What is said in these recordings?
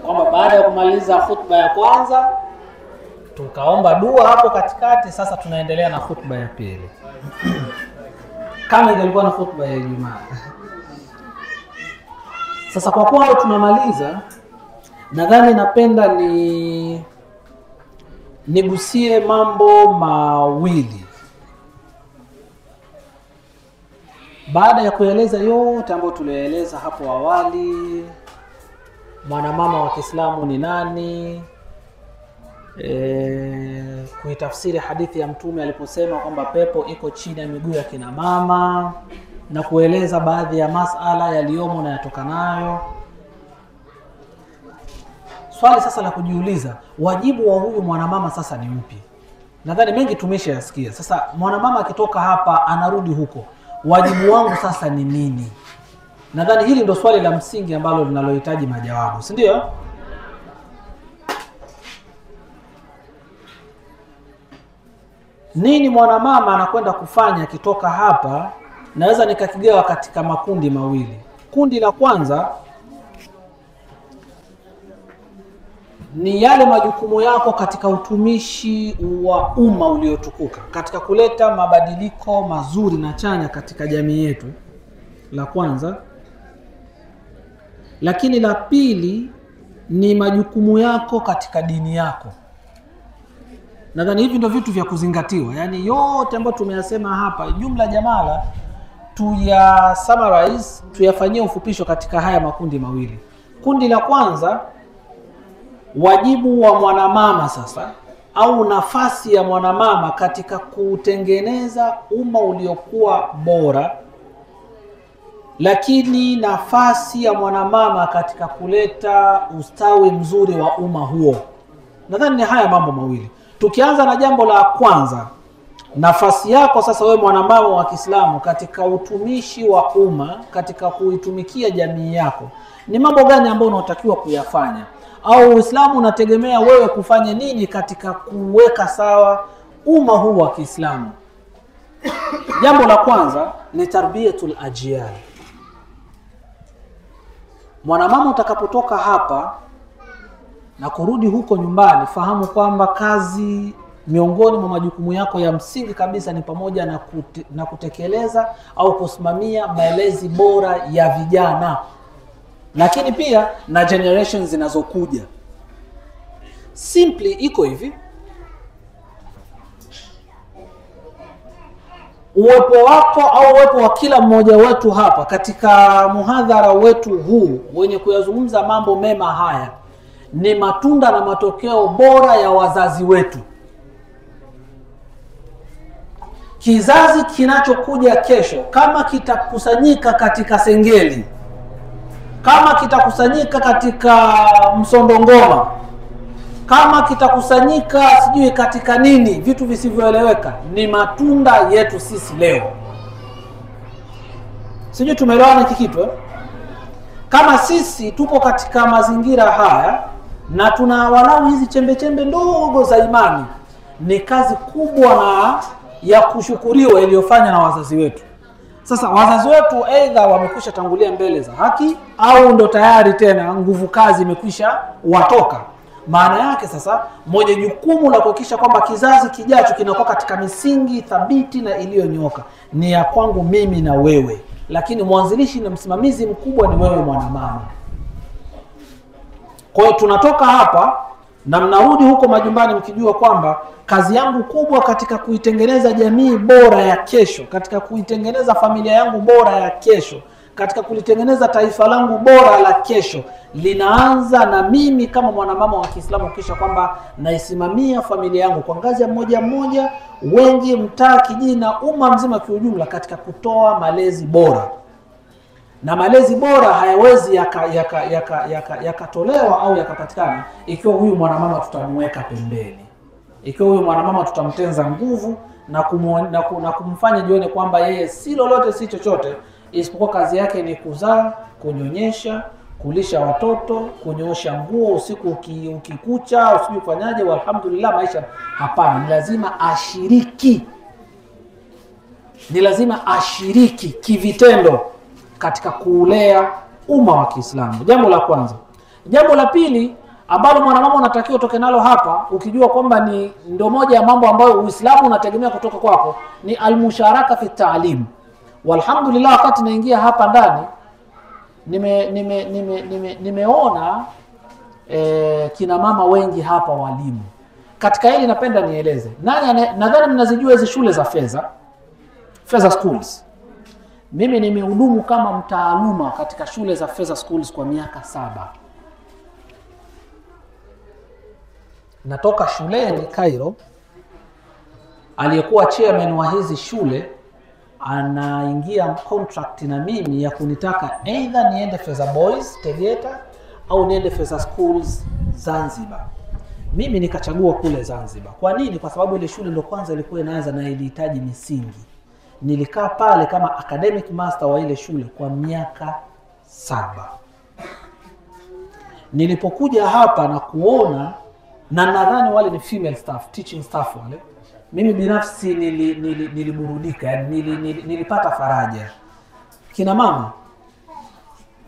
Kwamba baada ya kumaliza khutba ya kwanza tukaomba dua hapo katikati, sasa tunaendelea na khutba ya pili. Kama ilikuwa na khutba ya Ijumaa. Sasa kwa kuwa tunamaliza, nadhani napenda ni nigusie mambo mawili. Baada ya kueleza yote ambayo tulieleza hapo awali, mwanamama wa Kiislamu ni nani, kuitafsiri hadithi ya Mtume aliposema kwamba pepo iko chini ya miguu ya kina mama, na kueleza baadhi ya masala yaliyomo na yatokanayo. Swali sasa la kujiuliza, wajibu wa huyu mwanamama sasa ni upi? Nadhani mengi tumeshayasikia. Sasa mwanamama akitoka hapa anarudi huko, wajibu wangu sasa ni nini? Nadhani hili ndo swali la msingi ambalo linalohitaji majawabu, si ndio? Nini mwanamama anakwenda kufanya akitoka hapa? Naweza nikakigawa katika makundi mawili. Kundi la kwanza ni yale majukumu yako katika utumishi wa umma uliotukuka, katika kuleta mabadiliko mazuri na chanya katika jamii yetu, la kwanza. Lakini la pili ni majukumu yako katika dini yako. Nadhani hivi ndio vitu vya kuzingatiwa. Yaani yote ambayo tumeyasema hapa, jumla jamala, tuya summarize, tuyafanyie ufupisho katika haya makundi mawili. Kundi la kwanza, wajibu wa mwanamama sasa, au nafasi ya mwanamama katika kutengeneza umma uliokuwa bora, lakini nafasi ya mwanamama katika kuleta ustawi mzuri wa umma huo. Nadhani ni haya mambo mawili. Tukianza na jambo la kwanza, nafasi yako sasa wewe mwanamama wa Kiislamu katika utumishi wa umma, katika kuitumikia jamii yako, ni mambo gani ambayo unatakiwa kuyafanya? Au Uislamu unategemea wewe kufanya nini katika kuweka sawa umma huu wa Kiislamu? Jambo la kwanza ni tarbiyatul ajyal. Mwanamama utakapotoka hapa na kurudi huko nyumbani, fahamu kwamba kazi miongoni mwa majukumu yako ya msingi kabisa ni pamoja na kutekeleza au kusimamia malezi bora ya vijana, lakini pia na generations zinazokuja. Simply iko hivi, uwepo wako au uwepo wa kila mmoja wetu hapa katika muhadhara wetu huu wenye kuyazungumza mambo mema haya ni matunda na matokeo bora ya wazazi wetu. Kizazi kinachokuja kesho, kama kitakusanyika katika sengeli, kama kitakusanyika katika msondongoma, kama kitakusanyika sijui katika nini, vitu visivyoeleweka, ni matunda yetu sisi leo. Sijui tumeelewana hiki kitu eh? Kama sisi tupo katika mazingira haya na tuna walau hizi chembe chembe ndogo za imani, ni kazi kubwa na ya kushukuriwa iliyofanywa na wazazi wetu. Sasa wazazi wetu aidha wamekwisha tangulia mbele za haki, au ndo tayari tena nguvu kazi imekwisha watoka. Maana yake sasa mwenye jukumu la kuhakikisha kwamba kizazi kijacho kinakuwa katika misingi thabiti na iliyonyooka ni ya kwangu mimi na wewe, lakini mwanzilishi na msimamizi mkubwa ni wewe mwanamama. Kwa hiyo tunatoka hapa na mnarudi huko majumbani mkijua kwamba kazi yangu kubwa katika kuitengeneza jamii bora ya kesho, katika kuitengeneza familia yangu bora ya kesho, katika kulitengeneza taifa langu bora la kesho, linaanza na mimi kama mwanamama wa Kiislamu, kisha kwamba naisimamia familia yangu kwa ngazi ya mmoja mmoja, wengi, mtaa, kijiji na umma mzima kiujumla, katika kutoa malezi bora. Na malezi bora hayawezi yakatolewa au yakapatikana ikiwa huyu mwanamama tutamweka pembeni, ikiwa huyu mwanamama tutamtenza nguvu na kumfanya jione kwamba yeye si lolote si chochote, isipokuwa kazi yake ni kuzaa, kunyonyesha, kulisha watoto, kunyoosha nguo usiku ukikucha, usijui kufanyaje, walhamdulillah maisha. Hapana, ni lazima ashiriki. Ni lazima ashiriki kivitendo katika kuulea umma wa Kiislamu. Jambo la kwanza. Jambo la pili ambalo mwanamama unatakiwa utoke nalo hapa, ukijua kwamba ni ndio moja ya mambo ambayo Uislamu unategemea kutoka kwako, ni almusharaka fi ta'lim. Walhamdulillah, wakati naingia hapa ndani nimeona kina mama wengi hapa walimu. Katika hili napenda nieleze. Nadhani mnazijua hizi shule za Feza, Feza Schools. Mimi nimehudumu kama mtaaluma katika shule za Feza Schools kwa miaka 7. Natoka shuleni Cairo, aliyekuwa chairman wa hizi shule anaingia contract na mimi ya kunitaka either niende Feza Boys Tegeta au niende Feza Schools Zanzibar. Mimi nikachagua kule Zanzibar. Kwa nini? Kwa sababu ile shule ndio kwanza ilikuwa inaanza na ilihitaji misingi. Nilikaa pale kama academic master wa ile shule kwa miaka 7. Nilipokuja hapa na kuona, na nadhani wale ni female staff, teaching staff wale, mimi binafsi niliburudika, nilipata faraja. Kina mama,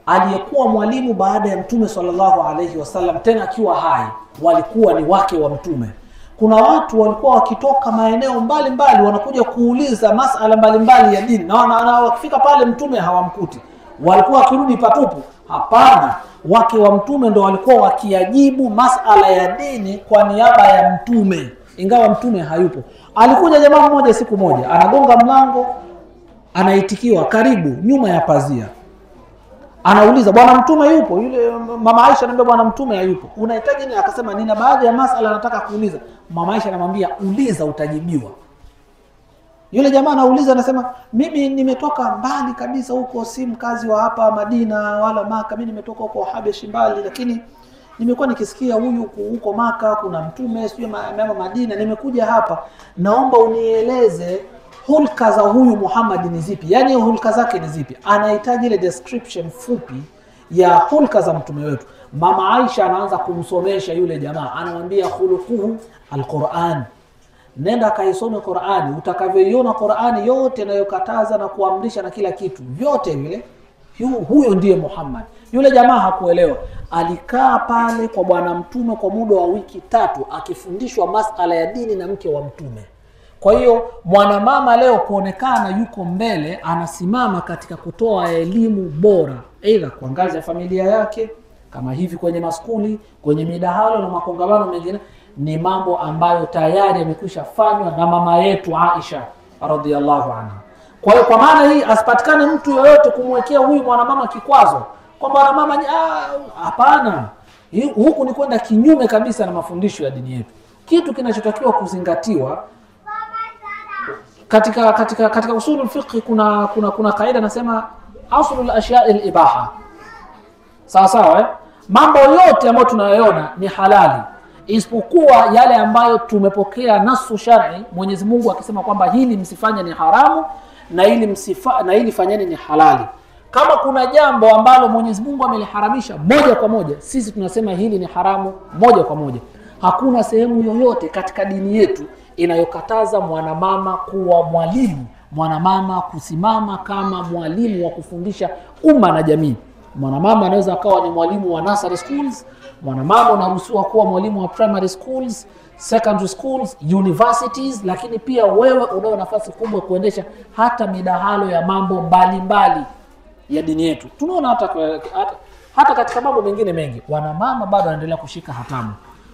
aliyekuwa mwalimu baada ya Mtume sallallahu alayhi wasallam, tena akiwa hai, walikuwa ni wake wa Mtume. Kuna watu walikuwa wakitoka maeneo mbalimbali wanakuja kuuliza masala mbalimbali ya dini, na wakifika pale Mtume hawamkuti, walikuwa wakirudi patupu. Hapana, wake wa Mtume ndo walikuwa wakiajibu masala ya dini kwa niaba ya Mtume, ingawa Mtume hayupo. Alikuja jamaa mmoja siku moja, anagonga mlango, anaitikiwa karibu, nyuma ya pazia. Anauliza, bwana Mtume yupo? Yule mama Aisha anamwambia bwana Mtume hayupo. Unahitaji nini? Akasema nina baadhi ya masala nataka kuuliza. Mama Aisha anamwambia uliza utajibiwa. Yule jamaa anauliza, anasema mimi nimetoka mbali kabisa huko, si mkazi wa hapa Madina wala Maka, mimi nimetoka huko Habeshi mbali, lakini nimekuwa nikisikia huyu huko Maka kuna Mtume, sio mama Madina, nimekuja hapa, naomba unieleze hulka za huyu Muhammad ni zipi? Yaani hulka zake ni zipi? Anahitaji ile description fupi ya hulka za mtume wetu. Mama Aisha anaanza kumsomesha yule jamaa, anamwambia khuluquhu alquran. Nenda kaisome Qur'ani, utakavyoiona Qur'ani yote inayokataza na kuamrisha na kila kitu, vyote vile, huyo ndiye Muhammad. Yule jamaa hakuelewa. Alikaa pale kwa bwana Mtume kwa muda wa wiki 3 akifundishwa masala ya dini na mke wa Mtume. Kwa hiyo mwanamama leo kuonekana yuko mbele, anasimama katika kutoa elimu bora, aidha kwa ngazi ya familia yake, kama hivi kwenye maskuli, kwenye midahalo na makongamano mengine, ni mambo ambayo tayari yamekwisha fanywa na mama yetu Aisha radhiallahu anha. Kwa hiyo kwa maana hii asipatikane mtu yoyote kumwekea huyu mwanamama kikwazo kwamba mwanamama hapana. Huku ni kwenda kinyume kabisa na mafundisho ya dini yetu. Kitu kinachotakiwa kuzingatiwa katika usulul fiqh, kuna kaida nasema aslul ashya' al-ibaha. Sawa sawa, eh? Mambo yote ambayo tunayoona ni halali isipokuwa yale ambayo tumepokea nasu shar'i, Mwenyezi Mungu akisema kwamba hili msifanye ni haramu na hili na hili fanyeni ni halali. Kama kuna jambo ambalo Mwenyezi Mungu ameliharamisha moja kwa moja, sisi tunasema hili ni haramu moja kwa moja. Hakuna sehemu yoyote katika dini yetu inayokataza mwanamama kuwa mwalimu, mwanamama kusimama kama mwalimu wa kufundisha umma na jamii. Mwanamama anaweza akawa ni mwalimu wa nursery schools, mwanamama anaruhusiwa kuwa mwalimu wa primary schools, secondary schools, universities, lakini pia wewe unao nafasi kubwa kuendesha hata midahalo ya mambo mbalimbali ya dini yetu. Tunaona hata katika mambo mengine mengi wanamama bado wanaendelea kushika hatamu.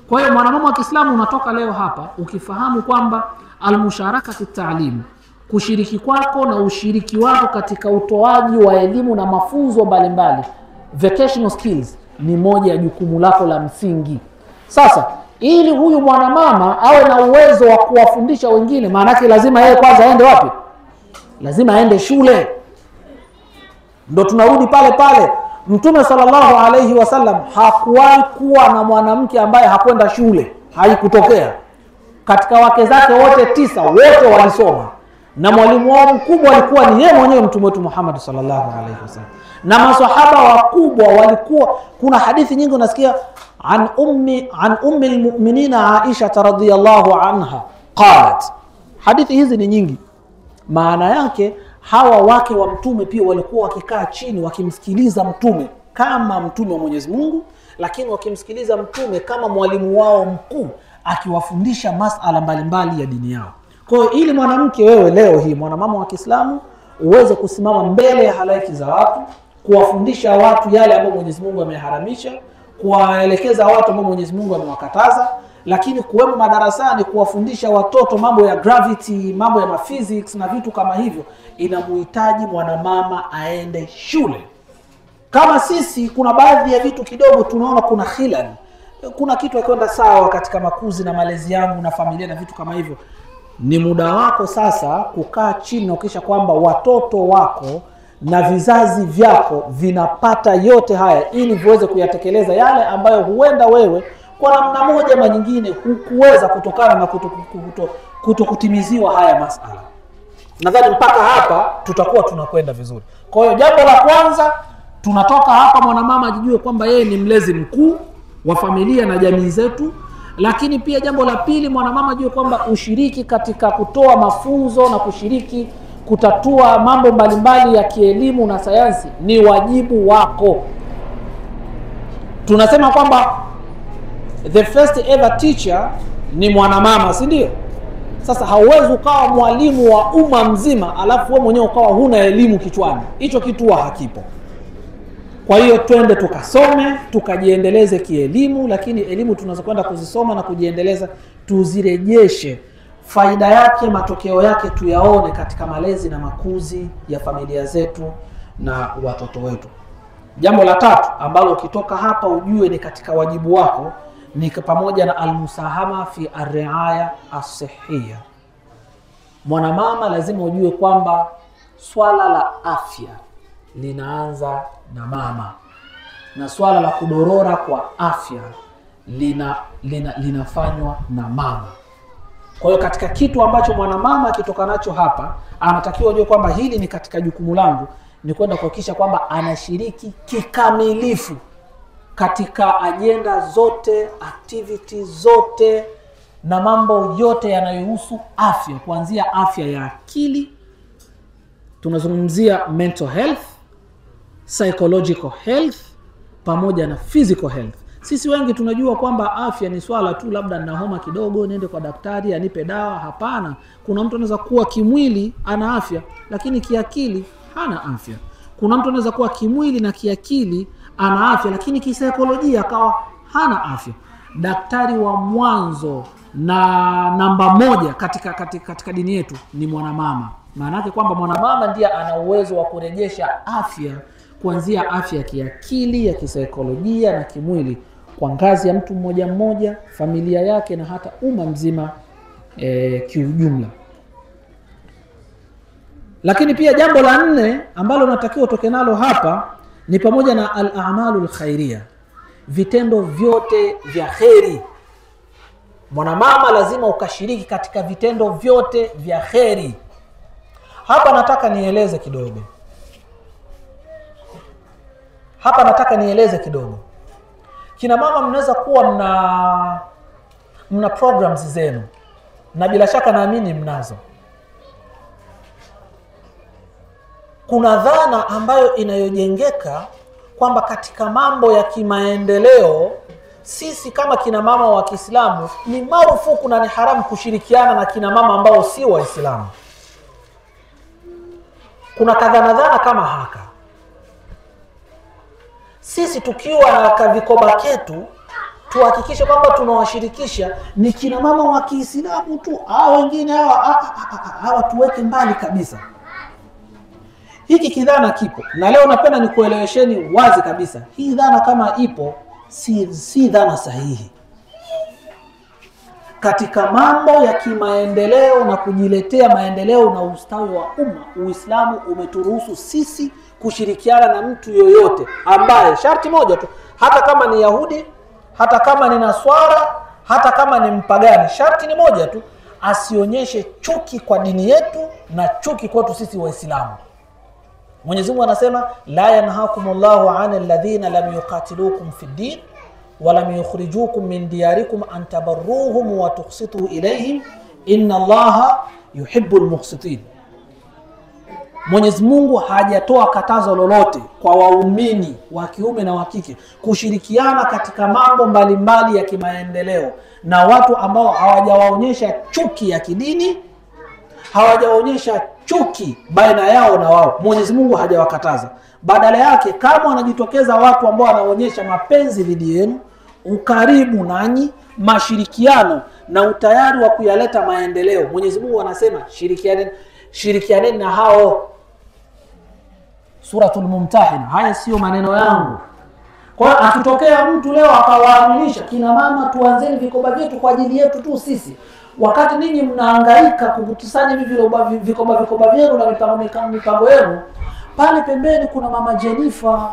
Kwa hiyo mwanamama wa Kiislamu unatoka leo hapa ukifahamu kwamba almusharaka fi ta'lim, kushiriki kwako na ushiriki wako katika utoaji wa elimu na mafunzo mbalimbali, vocational skills, ni moja ya jukumu lako la msingi. Sasa ili huyu mwanamama awe na uwezo wa kuwafundisha wengine, maana yake lazima yeye kwanza aende wapi? Lazima aende shule. Ndio tunarudi pale pale. Mtume sallallahu alayhi wasallam hakuwahi kuwa na mwanamke ambaye hakwenda shule, haikutokea. Katika wake zake wote 9 wote walisoma, na mwalimu wao mkubwa alikuwa ni yeye mwenyewe Mtume wetu Muhammad sallallahu alayhi wasallam. Na maswahaba wakubwa walikuwa, kuna hadithi nyingi unasikia an ummi almu'minina Aisha radhiyallahu anha qalat. Hadithi hizi ni nyingi. Maana yake hawa wake wa Mtume pia walikuwa wakikaa chini wakimsikiliza Mtume kama mtume wa Mwenyezi Mungu, lakini wakimsikiliza Mtume kama mwalimu wao mkuu akiwafundisha masala mbalimbali ya dini yao. Kwa hiyo ili mwanamke wewe leo hii, mwanamama wa Kiislamu, uweze kusimama mbele ya halaiki za watu, kuwafundisha watu yale ambayo Mwenyezi Mungu ameharamisha, kuwaelekeza watu ambao Mwenyezi Mungu amewakataza, lakini kuwemo madarasani kuwafundisha watoto mambo ya gravity, mambo ya physics na vitu kama hivyo, inamuhitaji mwanamama aende shule. Kama sisi kuna baadhi ya vitu kidogo tunaona kuna khilal, kuna kitu hakienda sawa katika makuzi na malezi yangu na familia na vitu kama hivyo, ni muda wako sasa kukaa chini na kuhakikisha kwamba watoto wako na vizazi vyako vinapata yote haya ili viweze kuyatekeleza yale ambayo huenda wewe kwa namna moja ama nyingine hukuweza kutokana na kutokutimiziwa haya masala. Nadhani mpaka hapa tutakuwa tunakwenda vizuri. Kwa hiyo jambo la kwanza, tunatoka hapa mwanamama ajijue kwamba yeye ni mlezi mkuu wa familia na jamii zetu. Lakini pia jambo la pili, mwanamama ajue kwamba ushiriki katika kutoa mafunzo na kushiriki kutatua mambo mbalimbali ya kielimu na sayansi ni wajibu wako. Tunasema kwamba the first ever teacher ni mwanamama, si ndio? Sasa hauwezi ukawa mwalimu wa umma mzima alafu wewe mwenyewe ukawa huna elimu kichwani. Hicho kitu hakipo. Kwa hiyo twende tukasome, tukajiendeleze kielimu, lakini elimu tunazokwenda kuzisoma na kujiendeleza tuzirejeshe faida yake, matokeo yake tuyaone katika malezi na makuzi ya familia zetu na watoto wetu. Jambo la tatu ambalo ukitoka hapa ujue ni katika wajibu wako ni pamoja na almusahama fi arriaya as-sihhiya. Mwanamama lazima ujue kwamba swala la afya linaanza na mama, na swala la kudorora kwa afya linafanywa na mama. Kwa hiyo katika kitu ambacho mwanamama akitoka nacho hapa anatakiwa ajue kwamba hili ni katika jukumu langu, ni kwenda kuhakikisha kwamba anashiriki kikamilifu katika ajenda zote, activity zote na mambo yote yanayohusu afya, kuanzia afya ya akili, tunazungumzia mental health, psychological health pamoja na physical health. Sisi wengi tunajua kwamba afya ni swala tu labda nina homa kidogo niende kwa daktari anipe dawa. Hapana, kuna mtu anaweza kuwa kimwili ana afya lakini kiakili hana afya. Kuna mtu anaweza kuwa kimwili na kiakili ana afya lakini kisaikolojia akawa hana afya. Daktari wa mwanzo na namba moja katika dini yetu ni mwanamama. Maana yake kwamba mwanamama ndiye ana uwezo wa kurejesha afya, kuanzia afya ya kiakili, ya kisaikolojia na kimwili, kwa ngazi ya mtu mmoja mmoja, familia yake na hata umma mzima kiujumla. Lakini pia jambo la nne ambalo natakiwa utoke nalo hapa ni pamoja na al-a'malul khairia, vitendo vyote vya kheri. Mwanamama lazima ukashiriki katika vitendo vyote vya kheri. Hapa nataka nieleze kidogo. Hapa nataka nieleze kidogo. Kina mama mnaweza kuwa mna programs zenu, na bila shaka naamini mnazo. Kuna dhana ambayo inayojengeka kwamba katika mambo ya kimaendeleo sisi kama kina mama wa Kiislamu ni marufuku na ni haramu kushirikiana na kina mama ambao si Waislamu. Kuna kadhana kama haka. Sisi tukiwa na kavikoba ketu tuhakikishe kwamba tunawashirikisha ni kina mama wa Kiislamu tu, hao wengine hawa tuweke mbali kabisa. Hiki kidhana kipo, na leo napenda nikuelewesheni wazi kabisa. Hii dhana kama ipo si dhana sahihi. Katika mambo ya kimaendeleo na kujiletea maendeleo na ustawi wa umma, Uislamu umeturuhusu sisi kushirikiana na mtu yoyote ambaye, sharti moja tu, hata kama ni Yahudi, hata kama ni Naswara, hata kama ni mpagani, sharti ni moja tu, asionyeshe chuki kwa dini yetu na chuki kwetu sisi Waislamu. Mwenyezi Mungu anasema la yanhakumullahu 'anil ladhina lam yuqatilukum fid din wa lam yukhrijukum min diyarikum an tabarruhum wa tuqsitu ilayhim inna Allaha yuhibbul muqsitin. Mwenyezi Mungu hajatoa katazo lolote kwa waumini wa kiume na wa kike kushirikiana katika mambo mbalimbali ya kimaendeleo na watu ambao hawajawaonyesha chuki ya kidini, hawajaonyesha chuki baina yao na wao. Mwenyezi Mungu hajawakataza. Badala yake, kama wanajitokeza watu ambao wanaonyesha mapenzi dhidi yenu, ukaribu nanyi, mashirikiano na utayari wa kuyaleta maendeleo, Mwenyezi Mungu anasema shirikianeni, shirikianeni na hao. Suratul Mumtahina. Haya sio maneno yangu. Kwa hiyo akitokea mtu leo akawaaminisha kina mama, tuanzeni vikoba vyetu kwa ajili yetu tu sisi, wakati ninyi mnahangaika kukusanya hivi vikoba vyenu na mipango yenu, pale pembeni kuna mama Jennifer,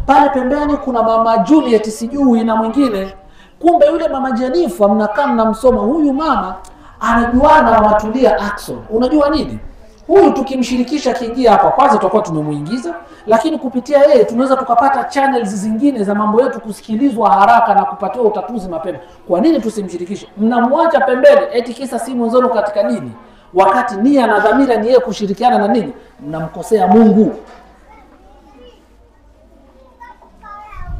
pale pembeni kuna mama Juliet sijui na mwingine. Kumbe yule mama Jennifer mnakaa mnamsoma, huyu mama anajuana na Matulia Ackson. Unajua nini? Huyu tukimshirikisha kiingia hapa, kwanza tutakuwa tumemuingiza, lakini kupitia yeye tunaweza tukapata channels zingine za mambo yetu kusikilizwa haraka na kupatiwa utatuzi mapema. Kwa nini tusimshirikishe? Mnamwacha pembeni eti kisa si mwenzenu katika dini, wakati nia na dhamira ni yeye kushirikiana na ninyi. Mnamkosea Mungu.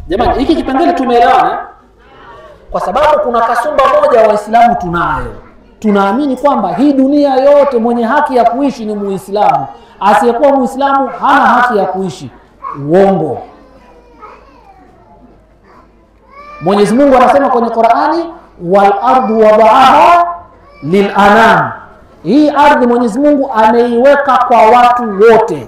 Jamani, hiki kipengele tumeelewana? Kwa sababu kuna kasumba moja Waislamu tunayo. Tunaamini kwamba hii dunia yote mwenye haki ya kuishi ni Muislamu, asiyekuwa Muislamu hana haki ya kuishi. Uongo. Mwenyezi Mungu anasema kwenye Qur'ani, wal ardu wada'aha lil anam. Hii ardhi Mwenyezi Mungu ameiweka kwa watu wote.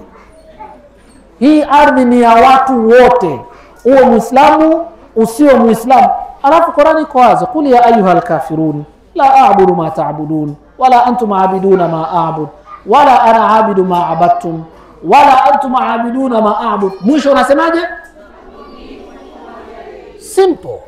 Hii ardhi ni ya watu wote, uwe Muislamu usiwe Muislamu. Alafu Qur'ani iko wazi, kul ya ayyuhal kafirun la a'budu ma ta'budun wala antum a'biduna ma a'bud wala ana a'budu ma abadtum wala antum a'biduna ma a'bud. Mwisho unasemaje? Simple.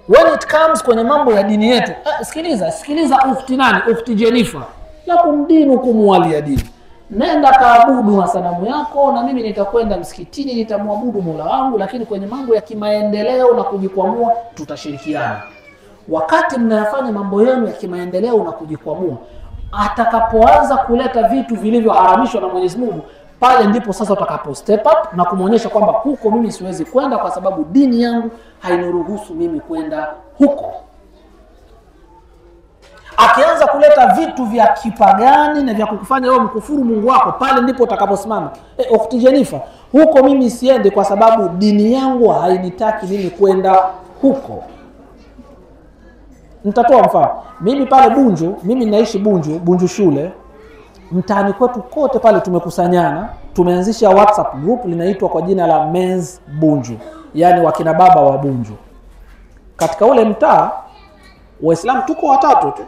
When it comes kwenye mambo ya dini yetu, sikiliza, sikiliza ukhti nani? Ukhti Jennifer. Lakum dinukum waliya dini. Nenda kaabudu masanamu yako na mimi nitakwenda msikitini nitamwabudu Mola wangu, lakini kwenye mambo ya kimaendeleo na kujikwamua tutashirikiana. Wakati mnayafanya mambo yenu ya kimaendeleo na kujikwamua, atakapoanza kuleta vitu vilivyoharamishwa na Mwenyezi Mungu, pale ndipo sasa utakapo step up na kumuonyesha kwamba huko mimi siwezi kwenda kwa sababu dini yangu hainiruhusu mimi kwenda huko. Akianza kuleta vitu vya kipagani na vya kukufanya wewe mkufuru Mungu wako, pale ndipo utakaposimama. Ukhti Jennifer, huko mimi siendi kwa sababu dini yangu hainitaki mimi kwenda huko. Nitatoa mfano. Mimi pale Bunju, mimi naishi Bunju, Bunju shule. Mtaani kwetu kote pale tumekusanyana, tumeanzisha WhatsApp group linaitwa kwa jina la Men's Bunju, yani wakina baba wa Bunju. Katika ule mtaa Waislamu tuko watatu tu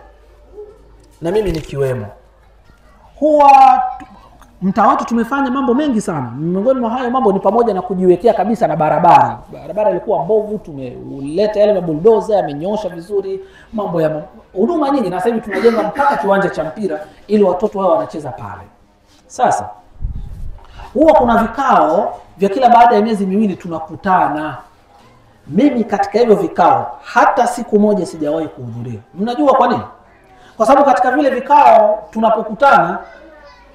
na mimi nikiwemo. Huwa mtaa wetu tumefanya mambo mengi sana. Miongoni mwa hayo mambo ni pamoja na kujiwekea kabisa na barabara. Barabara ilikuwa mbovu, tumeleta yale mabuldoza yamenyosha vizuri, mambo ya huduma nyingi, na sasa hivi tunajenga mpaka kiwanja cha mpira ili watoto wao wanacheza pale. Sasa huwa kuna vikao vya kila baada ya miezi miwili tunakutana. Mimi katika hivyo vikao hata siku moja sijawahi kuhudhuria. Mnajua kwa nini? Kwa sababu katika vile vikao tunapokutana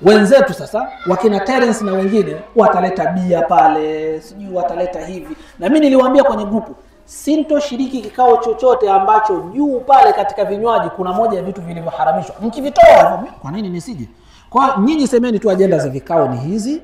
wenzetu sasa wakina Terence na wengine wataleta bia pale, sijui wataleta hivi. Na mimi niliwaambia kwenye grupu, sintoshiriki kikao chochote ambacho juu pale katika vinywaji kuna moja ya vitu vilivyoharamishwa. Mkivitoa, kwa nini nisije? Kwa nyinyi semeni tu ajenda za vikao ni hizi,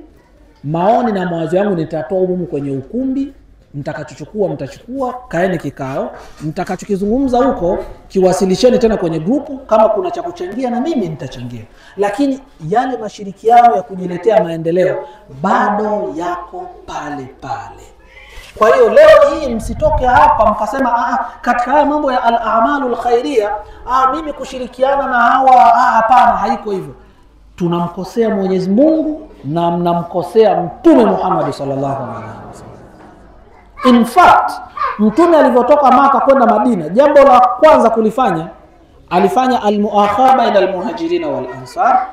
maoni na mawazo yangu nitatoa humu kwenye ukumbi, mtakachochukua mtachukua, kaeni kikao, mtakachokizungumza huko kiwasilisheni tena kwenye grupu, kama kuna cha kuchangia na mimi nitachangia. Lakini yale mashirikiano ya kujiletea maendeleo bado yako pale pale. Kwa hiyo leo hii msitoke hapa mkasema katika haya mambo ya al-a'malul khairia, mimi kushirikiana na hawa, hapana, haiko hivyo. Tunamkosea Mwenyezi Mungu na mnamkosea Mtume Muhammad sallallahu alaihi wasallam. In fact, Mtume alivyotoka Maka kwenda Madina, jambo la kwanza kulifanya, alifanya al-muakhaba baina al-muhajirin wal ansar,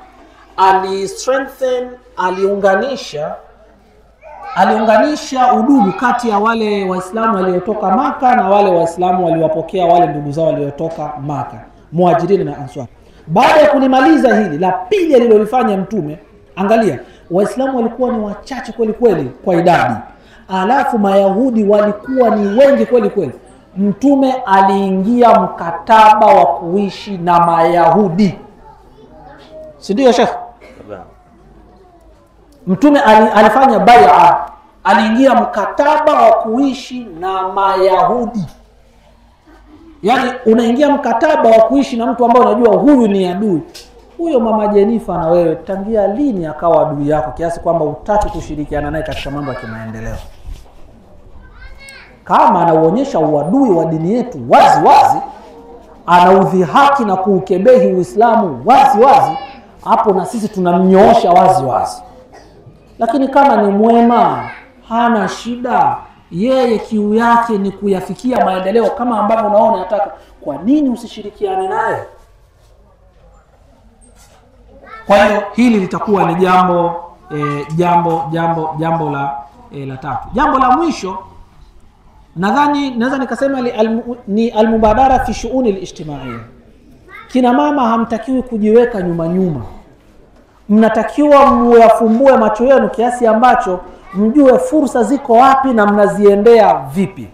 ali-strengthen, aliunganisha udugu kati ya wale Waislamu waliotoka Maka na wale Waislamu waliowapokea wale ndugu zao waliotoka Maka, muhajirin na ansar. Baada ya kulimaliza hili, la pili alilolifanya Mtume, Angalia, Waislamu walikuwa ni wachache kweli kweli kwa idadi, alafu Mayahudi walikuwa ni wengi kweli kweli. Mtume aliingia mkataba wa kuishi na Mayahudi, si ndio Sheikh? Mtume alifanya bai'a, aliingia mkataba wa kuishi na Mayahudi. Yaani unaingia mkataba wa kuishi na mtu ambaye unajua huyu ni adui. Huyo mama Jenifa na wewe tangia lini akawa adui yako kiasi kwamba hutaki kushirikiana naye katika mambo ya kimaendeleo? Kama anauonyesha uadui wa dini yetu wazi wazi, anaudhihaki na kuukebehi Uislamu wazi wazi, hapo na sisi tunamnyoosha wazi wazi. Lakini kama ni mwema, hana shida, yeye kiu yake ni kuyafikia maendeleo kama ambavyo unaona anataka, kwa nini usishirikiane naye? Kwa hiyo hili litakuwa ni jambo jambo la tatu. Jambo la mwisho nadhani naweza nikasema ni almubadara fi shuuni alijtimaiya. Kina mama hamtakiwi kujiweka nyuma nyuma. Mnatakiwa muyafumbue macho yenu kiasi ambacho mjue fursa ziko wapi na mnaziendea vipi.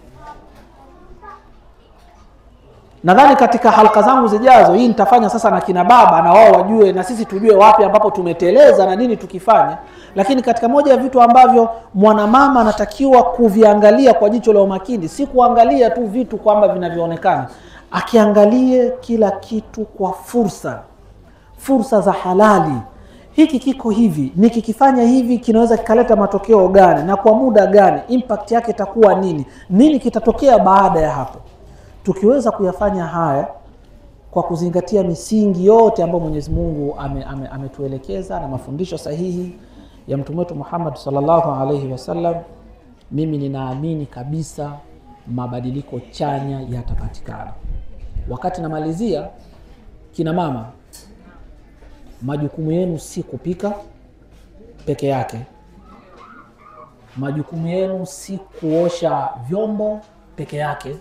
Nadhani katika halka zangu zijazo hii nitafanya sasa na kina baba, na wao wajue na sisi tujue wapi ambapo tumeteleza na nini tukifanya. Lakini katika moja ya vitu ambavyo mwanamama anatakiwa kuviangalia kwa jicho la umakini, si kuangalia tu vitu kwamba vinavyoonekana, akiangalie kila kitu kwa fursa, fursa za halali. Hiki kiko hivi, nikikifanya hivi kinaweza kikaleta matokeo gani na kwa muda gani, impact yake itakuwa nini, nini kitatokea baada ya hapo. Tukiweza kuyafanya haya kwa kuzingatia misingi yote ambayo Mwenyezi Mungu ametuelekeza na mafundisho sahihi ya Mtume wetu Muhammad sallallahu alaihi wasallam, mimi ninaamini kabisa mabadiliko chanya yatapatikana. Wakati namalizia, kina mama, majukumu yenu si kupika peke yake, majukumu yenu si kuosha vyombo peke yake,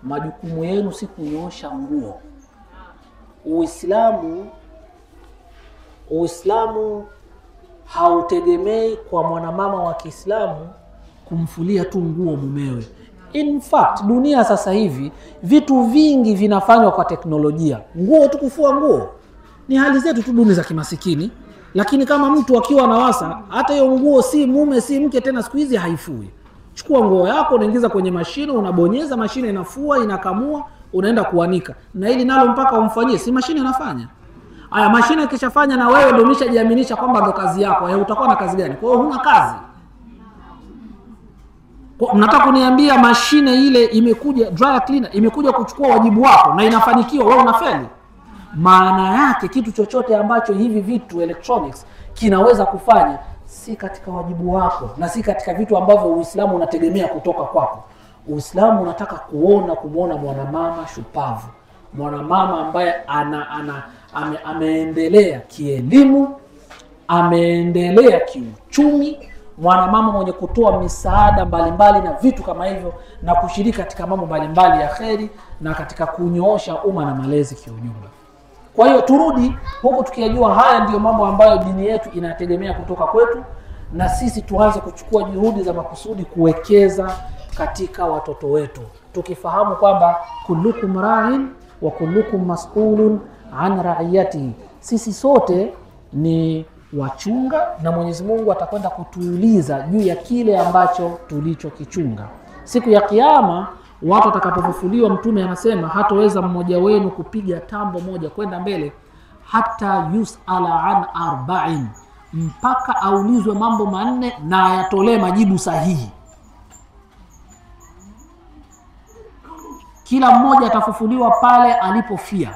majukumu yenu si kunyoosha nguo. Uislamu hautegemei kwa mwanamama wa Kiislamu kumfulia tu nguo mumewe. In fact, dunia sasa hivi vitu vingi vinafanywa kwa teknolojia. Nguo tu, kufua nguo ni hali zetu tu duni za kimasikini, lakini kama mtu akiwa na wasa, hata hiyo nguo si mume si mke tena siku hizi haifui. Chukua nguo yako unaingiza kwenye mashine, unabonyeza, mashine inafua, inakamua, unaenda kuanika. Na hili nalo mpaka umfanyie, si mashine inafanya. Aya, mashine ikishafanya na wewe ndio umeshajiaminisha kwamba ndo kazi yako. Aya, utakuwa na kazi gani? Kwa hiyo huna kazi. Kwa mnataka kuniambia mashine ile imekuja, dryer cleaner imekuja kuchukua wajibu wako na inafanikiwa, wewe unafeli? Maana yake kitu chochote ambacho hivi vitu electronics kinaweza kufanya si katika wajibu wako na si katika vitu ambavyo Uislamu unategemea kutoka kwako. Uislamu unataka kumuona mwanamama shupavu, mwanamama ambaye ameendelea kielimu, ameendelea kiuchumi, mwanamama mwenye kutoa misaada mbalimbali na vitu kama hivyo, na kushiriki katika mambo mbalimbali ya kheri na katika kunyoosha umma na malezi kiujumla. Kwa hiyo turudi huku tukijua haya ndiyo mambo ambayo dini yetu inategemea kutoka kwetu, na sisi tuanze kuchukua juhudi za makusudi kuwekeza katika watoto wetu, tukifahamu kwamba kullukum ra'in wa kullukum mas'ulun an ra'iyatihi, sisi sote ni wachunga na Mwenyezi Mungu atakwenda kutuuliza juu ya kile ambacho tulichokichunga. Siku ya Kiyama watu watakapofufuliwa, Mtume anasema hatoweza mmoja wenu kupiga tambo moja kwenda mbele hata yusala an arba'in, mpaka aulizwe mambo manne na ayatolee majibu sahihi. Kila mmoja atafufuliwa pale alipofia.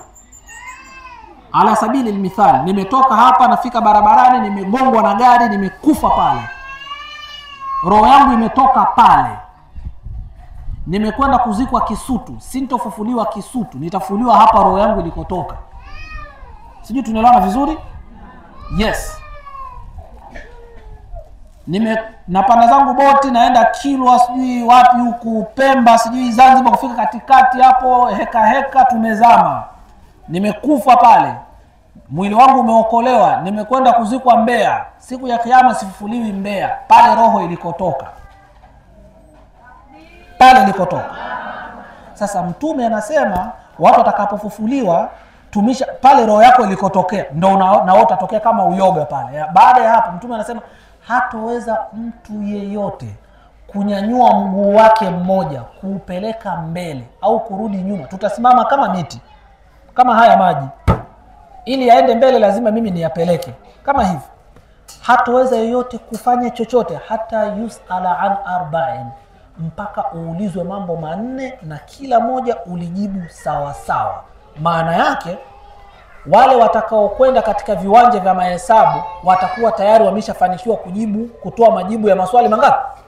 Ala sabili almithal, nimetoka hapa nafika barabarani, nimegongwa na gari, nimekufa pale, roho yangu imetoka pale, nimekwenda kuzikwa Kisutu, sintofufuliwa Kisutu, nitafufuliwa hapa roho yangu ilikotoka. Sijui tunaelewana vizuri? Yes. Napanda zangu boti naenda Kilwa, sijui wapi huku Pemba, sijui Zanzibar, kufika katikati hapo heka heka tumezama, nimekufa pale. Mwili wangu umeokolewa, nimekwenda kuzikwa Mbeya. Siku ya kiyama sifufuliwi Mbeya, pale roho ilikotoka. Pale ilikotoka. Sasa Mtume anasema watu watakapofufuliwa, tumisha pale roho yako ilikotokea, ndio na wewe utatokea kama uyoga pale. Baada ya hapo Mtume anasema hatoweza mtu yeyote kunyanyua mguu wake mmoja kuupeleka mbele au kurudi nyuma. Tutasimama kama miti, kama haya maji. Ili yaende mbele lazima mimi niyapeleke kama hivi. Hatoweza yeyote kufanya chochote hata yusala an arba'in, mpaka uulizwe mambo manne na kila moja ulijibu sawa sawa. Maana yake wale watakaokwenda katika viwanja vya mahesabu watakuwa tayari wameshafanikiwa kujibu, kutoa majibu ya maswali mangapi?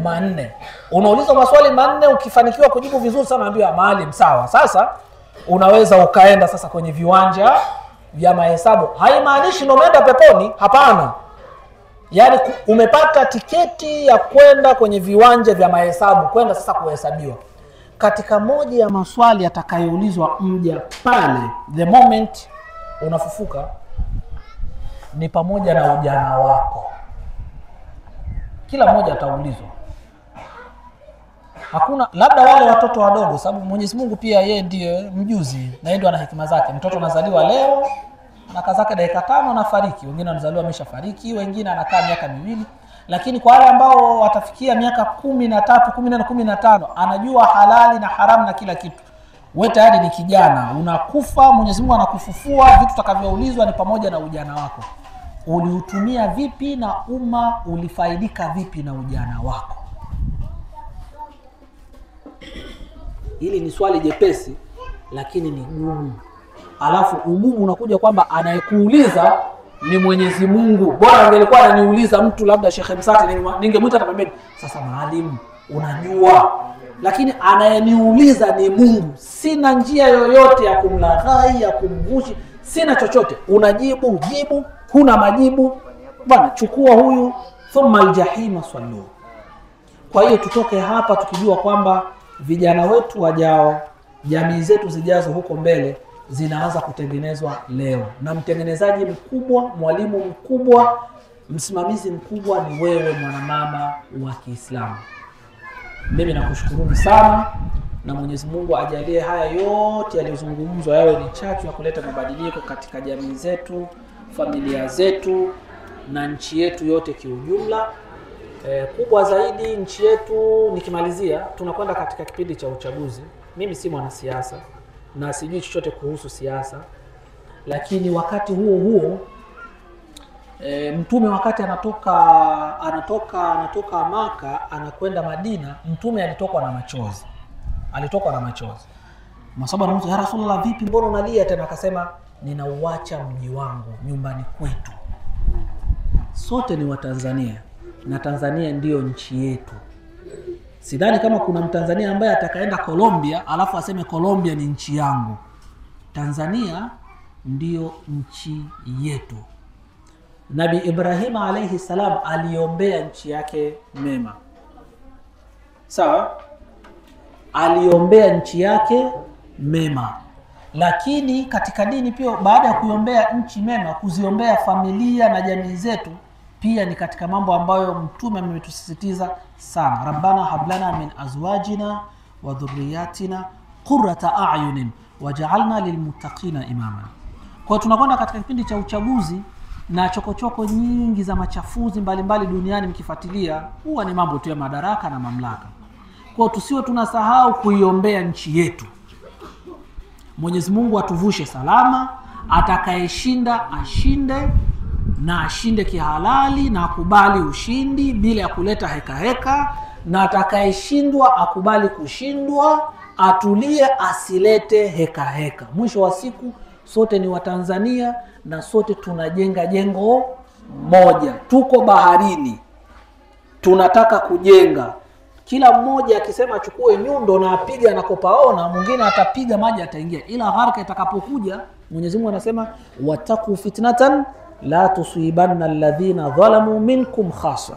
Manne. Unaulizwa maswali manne, ukifanikiwa kujibu vizuri sana unaambiwa maalim sawa. Sasa unaweza ukaenda sasa kwenye viwanja vya mahesabu. Haimaanishi ndio umeenda peponi, hapana. Yaani umepata tiketi ya kwenda kwenye viwanja vya mahesabu, kwenda sasa kuhesabiwa. Katika moja ya maswali atakayoulizwa mja pale the moment unafufuka ni pamoja na ujana wako. Kila mmoja ataulizwa. Hakuna, labda wale watoto wadogo, sababu Mwenyezi Mungu pia yeye ndiye mjuzi na yeye ndiye ana hekima zake. Mtoto anazaliwa leo na kazake dakika 5 anafariki, wengine wanazaliwa ameshafariki, wengine anakaa miaka miwili. Lakini kwa wale ambao watafikia miaka 13, 14, 15, anajua halali na haramu na kila kitu. Wewe tayari ni kijana, unakufa, Mwenyezi Mungu anakufufua, vitu utakavyoulizwa ni pamoja na ujana wako. Uliutumia vipi na umma ulifaidika vipi na ujana wako? Hili ni swali jepesi lakini ni gumu. Alafu ugumu unakuja kwamba anayekuuliza ni Mwenyezi Mungu. Bora angelikuwa ananiuliza mtu labda Sheikh Msati, ningemuita pembeni, sasa maalimu unajua. Lakini anayeniuliza ni Mungu. Sina njia yoyote ya kumlaghai, ya kumgushi, sina chochote. Unajibu jibu, huna majibu. Bwana chukua huyu, thumma aljahima sallu. Kwa hiyo tutoke hapa tukijua kwamba vijana wetu wajao, jamii zetu zijazo huko mbele zinaanza kutengenezwa leo. Na mtengenezaji mkubwa, mwalimu mkubwa, msimamizi mkubwa ni wewe mwanamama wa Kiislamu. Mimi nakushukuru sana, na Mwenyezi Mungu ajalie haya yote yaliyozungumzwa yawe ni chachu ya kuleta mabadiliko katika jamii zetu, familia zetu na nchi yetu yote kiujumla. Kubwa zaidi nchi yetu, nikimalizia, tunakwenda katika kipindi cha uchaguzi. Mimi si mwanasiasa na sijui chochote kuhusu siasa, lakini wakati huo huo Mtume wakati anatoka Maka anakwenda Madina, Mtume alitokwa na machozi. Alitokwa na machozi. Maswahaba wanamuuliza, ya Rasulullah, vipi mbona unalia tena? Akasema, ninauacha mji wangu, nyumbani kwetu. Sote ni Watanzania na Tanzania ndiyo nchi yetu. Sidhani kama kuna Mtanzania ambaye atakaenda Colombia alafu aseme Colombia ni nchi yangu. Tanzania ndiyo nchi yetu. Nabii Ibrahim alayhi salam aliombea nchi yake mema. Sawa? Aliombea nchi yake mema. Lakini katika dini pia, baada ya kuiombea nchi mema, kuziombea familia na jamii zetu pia ni katika mambo ambayo Mtume ametusisitiza sana. Rabbana hablana min azwajina wa dhurriyatina qurrata a'yunin waj'alna lilmuttaqina imama. Kwa tunakwenda katika kipindi cha uchaguzi na chokochoko nyingi za machafuzi mbalimbali duniani, mkifuatilia huwa ni mambo tu ya madaraka na mamlaka. Kwa tusiwe tunasahau kuiombea nchi yetu. Mwenyezi Mungu atuvushe salama, atakayeshinda ashinde na ashinde kihalali na akubali ushindi bila ya kuleta heka heka, na atakayeshindwa akubali kushindwa, atulie, asilete heka heka. Mwisho wa siku sote ni Watanzania na sote tunajenga jengo moja. Tuko baharini, tunataka kujenga. Kila mmoja akisema achukue nyundo na apige anakopaona, mwingine atapiga maji ataingia. Ila gharka itakapokuja, Mwenyezi Mungu anasema wataku fitnatan la tusibanna alladhina zalamu minkum khasa.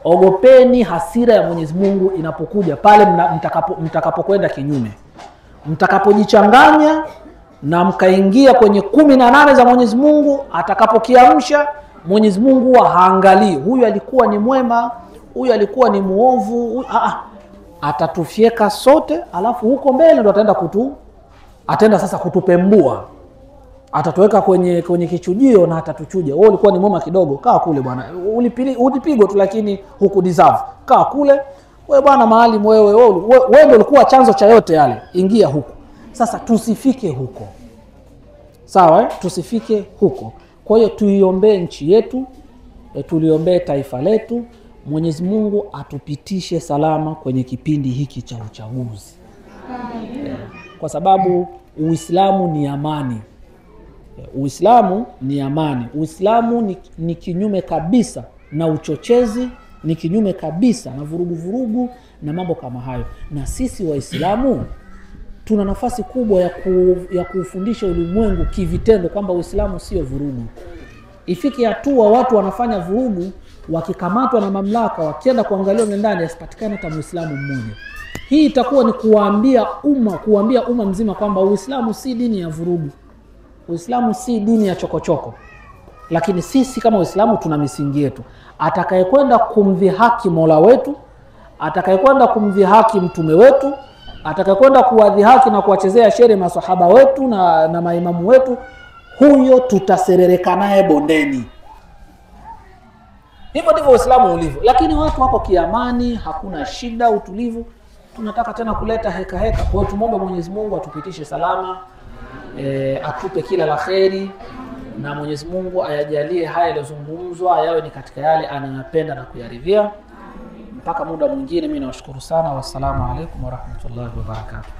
Ogopeni hasira ya Mwenyezi Mungu inapokuja pale mtakapokwenda kinyume, mtakapojichanganya na mkaingia kwenye 18 za Mwenyezi Mungu, atakapokiamsha Mwenyezi Mungu huwa haangalii huyu alikuwa ni mwema, huyu alikuwa ni muovu, atatufyeka sote, alafu huko mbele ndo ataenda ataenda sasa kutupembua. Atatuweka kwenye kichujio na atatuchuja. Wewe ulikuwa ni mwema kidogo, kaa kule bwana. Ulipigwa tu lakini huku deserve. Kaa kule. Wewe bwana maalimu, wewe ndio ulikuwa chanzo cha yote yale. Ingia huku. Sasa tusifike huko. Sawa eh? Tusifike huko. Kwa hiyo tuiombee nchi yetu, tuliombee taifa letu. Mwenyezi Mungu atupitishe salama kwenye kipindi hiki cha uchaguzi. Kwa sababu Uislamu ni amani. Uislamu ni amani. Uislamu ni kinyume kabisa na uchochezi, ni kinyume kabisa na vurugu vurugu na mambo kama hayo. Na sisi Waislamu tuna nafasi kubwa ya kufundisha ulimwengu kivitendo kwamba Uislamu sio vurugu. Ifike hatua watu wanafanya vurugu, wakikamatwa na mamlaka, wakienda kuangaliwa ndani, asipatikane hata Muislamu mmoja. Hii itakuwa ni kuambia umma mzima kwamba Uislamu si dini ya vurugu. Uislamu si dini ya chokochoko. Lakini sisi kama Uislamu tuna misingi yetu. Atakayekwenda kumdhihaki Mola wetu, atakayekwenda kumdhihaki mtume wetu, atakayekwenda kuwadhihaki na kuwachezea shere maswahaba wetu na maimamu wetu, huyo tutaserereka naye bondeni. Hivyo ndivyo Uislamu ulivyo. Lakini watu wako kiamani, hakuna shida, utulivu. Tunataka tena kuleta heka heka. Kwa hiyo tumuombe Mwenyezi Mungu atupitishe salama, atupe kila la kheri, na Mwenyezi Mungu ayajalie haya yaliyozungumzwa yawe ni katika yale anayopenda na kuyaridhia. Mpaka muda mwingine, mimi nawashukuru sana. Wassalamu alaikum warahmatullahi wabarakatuh.